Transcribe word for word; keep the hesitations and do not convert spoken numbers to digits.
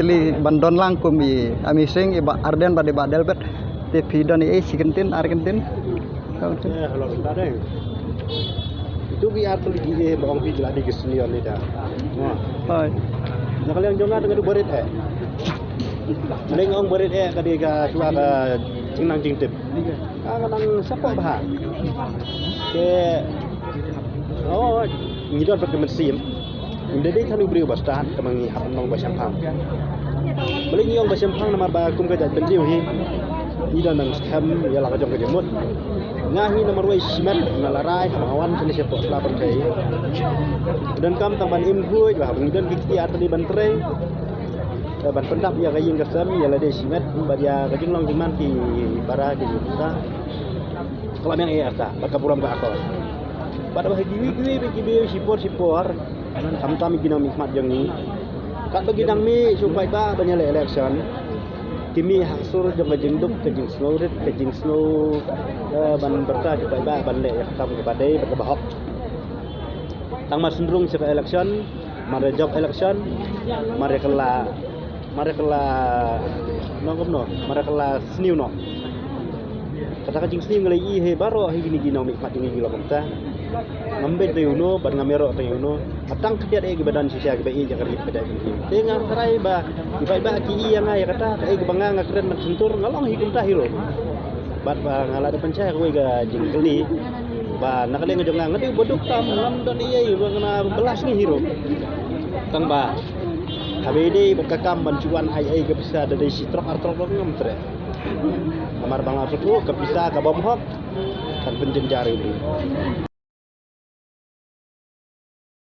Li ban don lang kum i Amazing, i Bah Ardent bad i Bah Delbert. Te phi don i ei, shi kyntien, ar kyntien. Eh, hello, kita deh. Itu ki ar tu lagi eh bang pi jeladi ke senior ni dah. Wah. Hoi. Nak kalian jangan dengan barit eh. Leng ong barit eh kadi ka shuwa ka jingnang jingtip. Ka nang sapa bha. Ke oh, ngi don pat ka mynsiem. Ngi da dei than u briew ba stad ka ma ngi hap nong ba shemphang. Balei ngi ong ba shemphang namar ba kum ka jaitbynriew hi ngi don nang skhem ïa la ka jong ka jingmut. Nga hi namar wei shimet na la rai ha ma wan shane shapoh sla pyrthei. Don kam tang ban im guid ba ngi don ki kti ar tali ban trei. Eh, ban pyndap ïa ka ïing ka sem ïa lade shimet bad ïa ka jinglong jingman ki para ki jingta. Ka la miang eh arta bad ka burom ka akor. Bad ba kiwi kiwi ba kiwi shipor shipor. Khamtam ki nongmihkhmat jong ngi. Katba ki dang mih shu paidbah ban ïaleh election. Ki mih ha sur jong ka jingduk, ka jingsngewrit, ka jingsngew, eh, ban pyrta ki paidbah ban leh ïa ka kam kaba dei bad kaba hok. Tang mar synrung sha ka election, mar jop election, mar kylla, mar kylla, no kumno, mar kylla sniew noh. Kata ka jingsniew nga la ïohi hi baroh hi kine ki nongmihkhmat jong ngi ki long kumta. Ngam beit tang ïa uno bad ngam ïaroh tang ïa uno. Tang khyndiat eh kiba don shisha kiba ïeit ïa ka ri ka jaitbynriew. Te nga tharai ba ki paidbah ki ïohi ïa nga ïa kata, kaei kaba nga nga kren ban shyntur, nga long hi kumta hi ruh. Bad ba nga la dep pynshai kawei ka jingkylli ba na ka liang jong nga nga dei uba duk tam, ngam don ei ei ba nga na bylla sngi hi ruh. Tang ba haba ïadei bad ka kam ban shu wan ai ei ka pisa da dei shi trok ar trok ruh ngam treh. Namar ba nga sngewthuh ka pisa ka bym hok kan pynjynjar ïa u.